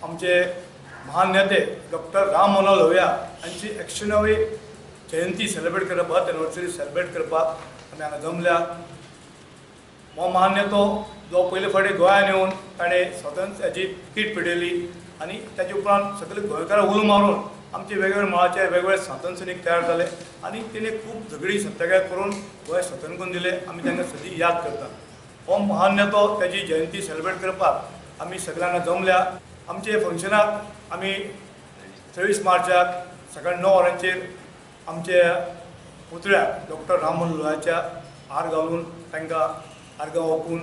आमचे महान नेते डॉक्टर राम मनोहर लोहिया हांची 81वी जयंती सेलिब्रेट करपाक, एनिवर्सरी सेलिब्रेट करपाक आमी हांगा जमल्या. हो महान नेतो जो पयले फावटी गोंयांत येवन ताणें स्वातंत्र्याची कीट पेटयली आनी ताचे उपरांत सगळे गोंयकारां उलो मारून आमचे वेगवेगळे मळाचे वेगवेगळे स्वातंत्र्य सैनीक तयार जाले आनी तेणे खूब झगडी सत्याग्रह करून गोंय स्वतंत्र करून दिले. आमी तांकां सदी याद करता. हो महान नेतो ताची जयंती सेलिब्रेट करपाक आमी सगळ्यांना जमल्या. आमचे फंक्शनाक आमी 23 मार्चाक सकाळी 9 वरांचेर आमचे पुतळ्याक डॉक्टर राम मनोहर लोहियाच्या हार घालून तांकां आर्गां ओंपून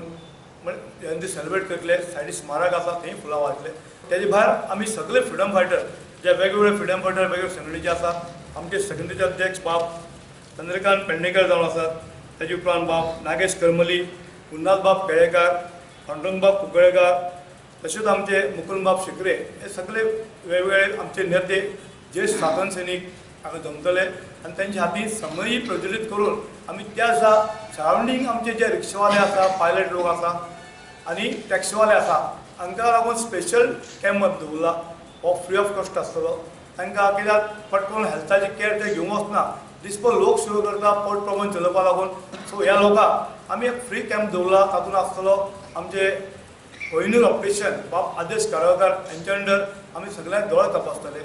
जयंती सेलिब्रेट करतले. सायडी स्मारक आसा थंय फुलां वाजले. तेजे भायर आमी सगळे फ्रिडम फायटर जे वेगवेगळे फ्रिडम फायटर वेगवेगळे संघटनेचे आसा, आमचे संघटनेचे अध्यक्ष बाब चंद्रकांत पेडणेकर जावन आसात, तेजे उपरांत बाब नागेश करमली, उन्नाथबाब केळेकार, पांडुरंगबाब कुंकळेकार, तशेंच आमचे मुकुंदबाब शिकरे हे सगळे वेगवेगळे आमचे नेते ज्येष्ठ स्वातंत्र्य सैनीक हांगा जमतले आनी तेंच्या हातीन समयी प्रज्वलीत करून आमी त्या दिसा सरावंडींग आमचे जे रिक्षावाले आसा, पायलट लोक आसा आनी टॅक्सीवाले आसा हांकां लागून स्पेशल कॅम्प दवरला. हो फ्री ऑफ कॉस्ट आसतलो. तांकां कित्याक पटकून हेल्थाची केअर ते घेवंक वचना, दिसभर लोक सेवा करता पोट प्रमाण चलोवपा लागून. सो ह्या लोकांक आमी एक फ्री कॅम्प दवरला. तातूंत आसतलो आमचे कोहिनूर ऑपरेशन बाब आदेश कारवकार हांच्या अंडर आमी सगळ्यांक दोळे तपासतले.